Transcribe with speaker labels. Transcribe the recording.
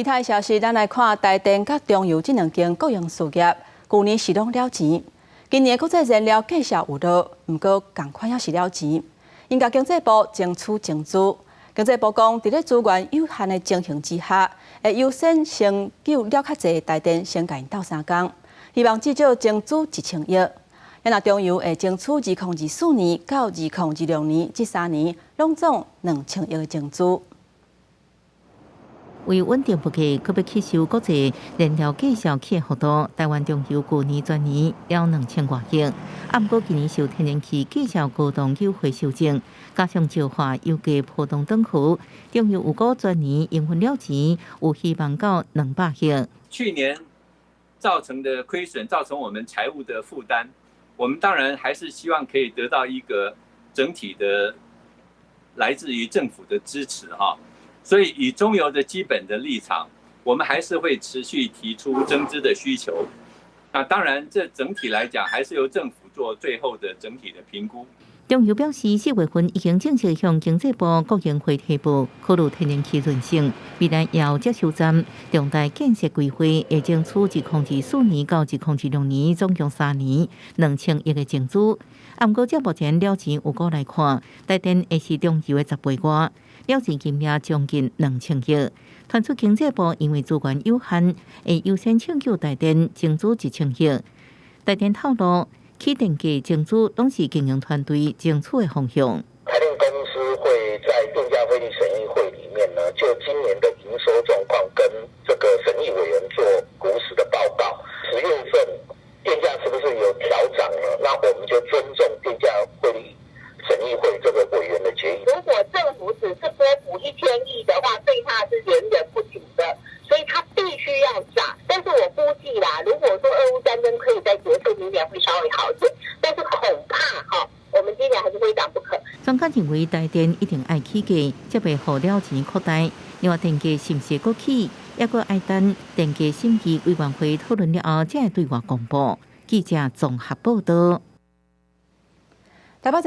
Speaker 1: 其他消息，咱來看台電佮中油這兩間國營事業，舊年是攏了錢。今年國際燃料價數有落，毋過仝款猶是了錢。𪜶共經濟部爭取增資。經濟部講，佇咧資源有限的情形之下，會優先先救了較濟台電，先共𪜶鬥相共，希望至少爭取1000億。啊若中油會爭取2024年到2026年這3年，攏總2000億的增資。
Speaker 2: 為穩定物價，閣欲吸收國際燃料價數起的幅度，台灣中油舊年全年了2000外億。啊，毋過今年受天然氣價數高檔優惠修正，加上石化油價波動轉負，中油預估全年營運了錢有希望到200億。
Speaker 3: 去年造成的虧損，造成我們財務的負擔，我們當然還是希望可以得到一個整體的來自於政府的支持哈。所以以中油的基本的立場，我們還是會持續提出增資的需求。那當然，這整體來講，還是由政府做最後的整體的評估。
Speaker 2: 中油表示，4月份已經正式向經濟部國營會提報，考慮天然氣潤性，未來也有接收站重大建設規劃，會爭取2024年到2026年總共3年2000億的增資。啊，毋過照目前了錢預估來看，台電會是中油的10倍外，了錢金額將近2000億。傳出經濟部因為資源有限，會優先搶救台電爭取1000億。台電透露，起電價增資攏是經營團隊爭取的方向。
Speaker 4: 台電公司會在電價費率審議會裡面呢，就今年的營收狀況跟這個審議委員做如實的報告。10月份電價是不是有調漲呢？那我們就尊重電價費率審議會這個委員的決議。
Speaker 5: 如果政府只是撥補1000億的話，對他是遠遠不足的，所以他必須要漲。但是我估計啦，如果說俄烏戰爭可以再結束，明年會稍微好一點，但是恐怕哈，我們今年還是非漲不可。
Speaker 2: 專家認為台電一定愛起價，才袂予了錢擴大。另外，電價是毋是閣起，猶閣愛等電價審議委員會討論了後，才會對外公布。記者綜合報道。
Speaker 1: 台北。